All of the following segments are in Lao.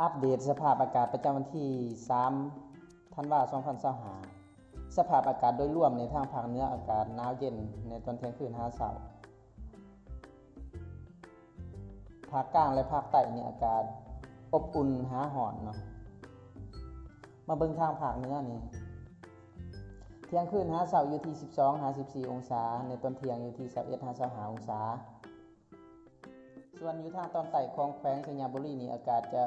ອັບເດດສະພາບອາກາດປະຈຳວັນທີສາມ ທັນວາ ສອງພັນຊາວຫ້າ. ສະພາບອາກາດໂດຍລວມໃນທາງພາກເໜືອອາກາດໜາວເຢັນໃນຕອນທ່ຽງຄືນຫາເຊົ້າ. ພາກກາງ ແລະ ພາກໃຕ້ນີ້ອາກາດອົບອຸ່ນຫາຮ້ອນເນາະ. ມາເບິ່ງທາງພາກເໜືອນີ້ ທ່ຽງຄືນຫາເຊົ້າຢູ່ທີ່ສິບສອງຫາສິບສີ່ອົງສາ, ໃນຕອນທ່ຽງຢູ່ທີ່ຊາວເອັດຫາຊາວຫ້າອົງສາ. ສ່ວນຢູ່ທາງຕອນໃຕ້ຂອງແຂວງໄຊຍະບູລີນີ້ ອາກາດຈະ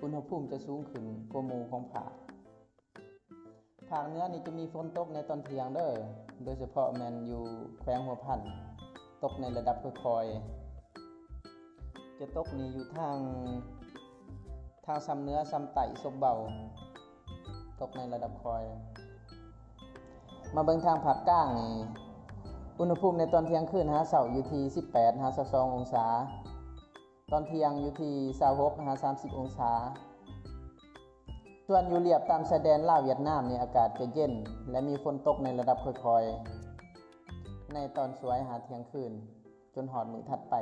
ອຸນຫະພູມຈະສູງຂຶ້ນກວ່າໝູ່ຂອງພາກ. ພາກເໜືອນີ້ຈະມີຝົນຕົກໃນຕອນທ່ຽງເດີ້, ໂດຍສະເພາະແມ່ນຢູ່ແຂວງຫົວພັນ, ຕົກໃນລະດັບຄ່ອຍໆ. ຈະຕົກນີ້ຢູ່ທາງ ທາງສ່ຳເໜືອສ່ຳໃຕ້ສົບເບົາ, ຕົກໃນລະດັບຄ່ອຍ. ມາເບິ່ງທາງພາກກາງນີ້, ອຸນຫະພູມໃນຕອນທ່ຽງຄືນຫາເຊົ້າຢູ່ທີ່ສິບແປດຫາຊາວສອງອົງສາ, ຕອນທ່ຽງຢູ່ທີ່ຊາວຫົກຫາສາມສິບອົງສາ. ສ່ວນຢູ່ລຽບຕາມຊາຍແດນລາວຫວຽດນາມນີ້ ອາກາດຈະເຢັນ ແລະ ມີຝົນຕົກໃນລະດັບຄ່ອຍໆ ໃນຕອນສວຍຫາທ່ຽງຄືນ ຈົນຮອດມື້ຖັດໄປ.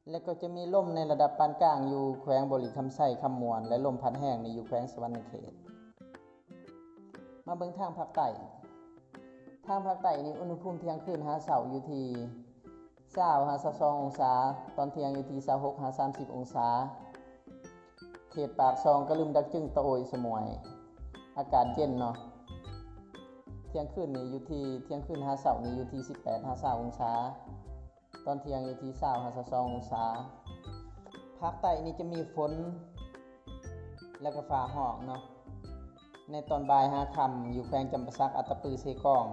ແລະ ກໍຈະມີລົມໃນລະດັບປານກາງຢູ່ແຂວງບໍລິຄຳໄຊ, ຄຳມ່ວນ ແລະ ລົມພັດແຮງນີ້ຢູ່ແຂວງສະຫວັນນະເຂດ. ມາເບິ່ງທາງພາກໃຕ້. ທາງພາກໃຕ້ນີ້ ອຸນຫະພູມທ່ຽງຄືນຫາເຊົ້າຢູ່ທີ່ຊາວຫາຊາວສອງອົງສາ, ຕອນທ່ຽງຢູ່ທີ່ຊາວຫົກຫາສາມສິບອົງສາ. ເຂດປາກຊ່ອງ, ກະລຶມ, ດາກຈຶງ, ຕະໂອ້ຍ, ສະໝວຍ ອາກາດເຢັນເນາະ. ທ່ຽງຄືນນີ້ຢູ່ທີ່ ທ່ຽງຄືນຫາເຊົ້ານີ້ຢູ່ທີ່ສິບແປດຫາຊາວອົງສາ, ຕອນທ່ຽງຢູ່ທີ່ຊາວຫາຊາວສອງອົງສາ. ພາກໃຕ້ນີ້ຈະມີຝົນ ແລະ ກະຟ້າຮ້ອງເນາະ ໃນຕອນບ່າຍຫາຄ່ຳ ຢູ່ແຂວງຈຳປາສັກ, ອັດຕະປື, ເຊກອງ.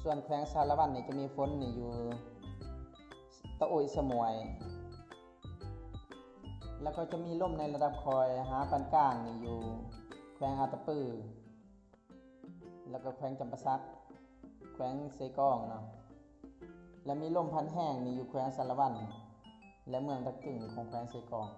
ສ່ວນແຂວງສາລະວັນນີ້ຈະມີຝົນນີ້ຢູ່ຕະໂອ້ຍ, ສະໝວຍ, ແລ້ວກໍຈະມີລົມໃນລະດັບຄ່ອຍຫາປານກາງນີ້ຢູ່ແຂວງອັດຕະປື ແລ້ວກໍແຂວງຈຳປາສັກ, ແຂວງເຊກອງເນາະ ແລະ ມີລົມພັດແຮງນີ້ຢູ່ແຂວງສາລະວັນ ແລະ ເມືອງດາກຈຶງຂອງແຂວງເຊກອງ.